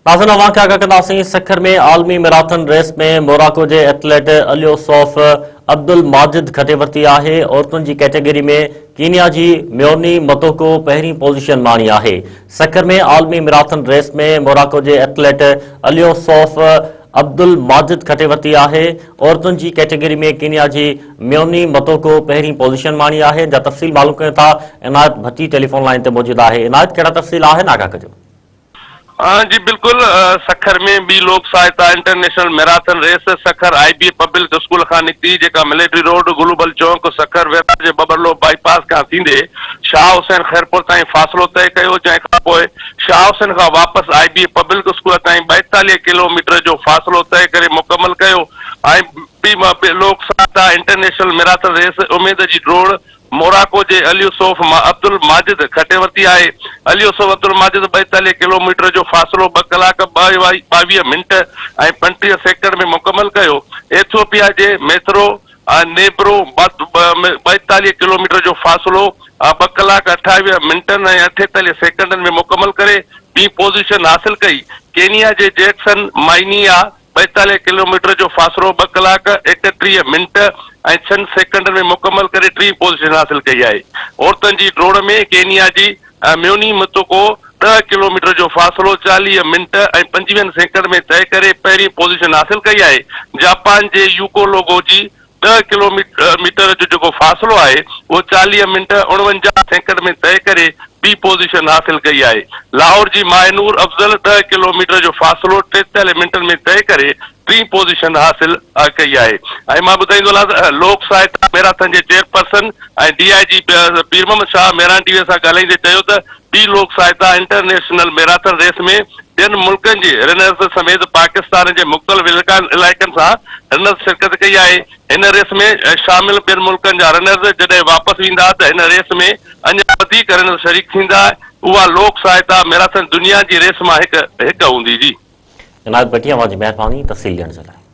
ناظرين اوهان کي آگاهه ڪنداسين سکر ۾ عالمي ميراٿن ريس ۾ موراڪو جي ايٿليٽ اليوسوف عبدالماجد کٽي ورتي آهي عورتن جي ڪيٽيگري ۾ ڪينيا جي ميوني متوڪو پهرين پوزيشن ماڻي آهي سکر ۾ عالمي ميراٿن ريس ۾ موراڪو جي ايٿليٽ اليوسوف عبدالماجد کٽي ورتي آهي عورتن جي ڪيٽيگري ۾ ڪينيا جي ميوني متوڪو پهرين پوزيشن ماڻي آهي جا تفصيل معلوم ڪيون ٿا عنايت ڀٽي ٽيليفون لائين تي موجود آهي عنايت ڪهڙا تفصيل آهن آگاهه ڪجو. جي بلڪل سکر ۾ ٻي Lok Sahita international marathon race Sukkur I B A public school کان نڪتي جيڪا ملٽري روڊ گلوبل چونڪ سکر ويراج ٻٻرلو بائي پاس کان ٿيندي شاهه حسين خيرپور تائين فاصلو طئي ڪيو جنهن کان پوء شاهه حسين کان واپس آء بي اي پبلڪ اسڪول تائين 42 ڪلو ميٽر جو فاصلو طئي ڪري مڪمل ڪيو ۽ ٻي Lok Sahita international marathon race اميد جي ڊوڙ موراڪو جي اليوسوف مان عبدالماجد کٽي ورتي آهي. اليوسوف عبدالماجد 42 ڪلوميٽر جو فاصلو ٻه ڪلاڪ 22 منٽ ۽ 35 سيڪنڊ ۾ مڪمل ڪيو. ايٿوپيا جي ميٿرو نيبرو 42 ڪلوميٽر جو فاصلو ٻه ڪلاڪ 28 منٽن ۽ 48 سيڪنڊن ۾ مڪمل ڪري ٻي پوزيشن حاصل ڪئي. ڪينيا جي جيڪسن مائنيا 42 ڪلوميٽر جو فاصلو ٻه ڪلاڪ 31 منٽ ۽ ڇهن سيڪنڊن ۾ مڪمل ڪري ٽين پوزيشن حاصل ڪئي آهي. عورتن جي ڊوڙ ۾ ڪينيا جي ميوني متوڪو ڏهه ڪلوميٽر جو فاصلو 40 منٽ ۽ 25 سيڪنڊ ۾ طئي ڪري پهرين پوزيشن حاصل ڪئي آهي. جاپان جي يوڪو لوگوجي ڏهه ڪلو ميٽر جو جيڪو فاصلو آهي اهو 40 منٽ 49 سيڪنڊ ۾ طئي ڪري ٻي پوزيشن حاصل ڪئي آهي. لاهور جي ماهه نور افضل ڏهه ڪلو ميٽر جو فاصلو 43 منٽن ۾ طئي ڪري ٽين پوزيشن حاصل ڪئي آهي ۽ مان ٻڌائيندو هلان ته لوڪ ساهتا ميراٿن جي chairperson ۽ D I G Pir Muhammad Shah Mehran T V سان ڳالهائيندي چيو ته ٻي Lok Sahita international marathon race ۾ ٻين ملڪن جي رنرز سميت پاڪستان جي مختلف علائقن سان رنرز شرڪت ڪئي آهي. هن ريس ۾ شامل ٻين ملڪن جا رنرز جڏهن واپس ويندا ته هن ريس ۾ اڃا وڌيڪ رنرز شريڪ ٿيندا. اها لوڪ ساهتا ميراٿن دنيا جي ريس مان هڪ هڪ هوندي. جي. عنايت ڀٽي اوهان جي مهرباني تفصيل ڏيڻ جي لاء.